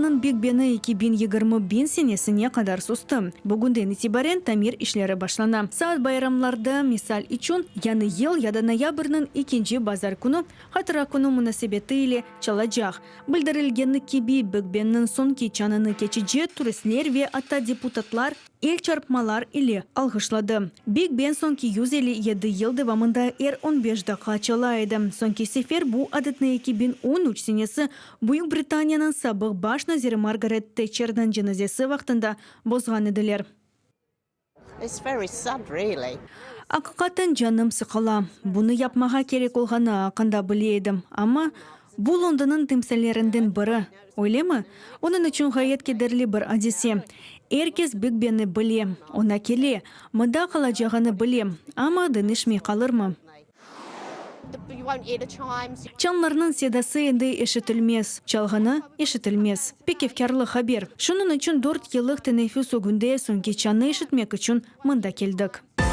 Londonnıñ Big Beni 2020 senesine qadar sustı. Bugünden itibaren tamir işleri başlana. Saat bayramlarda, misal içün, Yañı yıl ya da noyabrniñ ekinci bazar künü, Hatıra künü munasebeti ile çalacaq. Bildirilgeni kibi, Big Benniñ soñki çañını keçici turistler ve atta deputatlar el çarpmalar ile alğışladı. Big Ben soñki 157 yıl devamında er on beş daqqa çala edi. Soñki sefer bu adetni 2013 senesi Büyük Britaniyanıñ sabıq baş naziri Margaret Tetçerniñ cenazesi vaqtında bozğan ediler. Aqiqaten canım sıqıla. Bunı yapmağa kerek olğanı aqqında bile edim, amma bu Londonnıñ timsallerinden biri, öylemi? Onıñ içün ğayet kederli bir adise. Er kes Big Benni bile, oña kele, mında qalacağını bile, amma deñişmey qalırmı? Çañlarnıñ sedası endi eşitilmez, çalğanı eşitilmez. Pek efkârlı haber. Şunıñ içün dört yıllıq teneffüs ögünde soñki çañnı eşitmek içün mında keldik.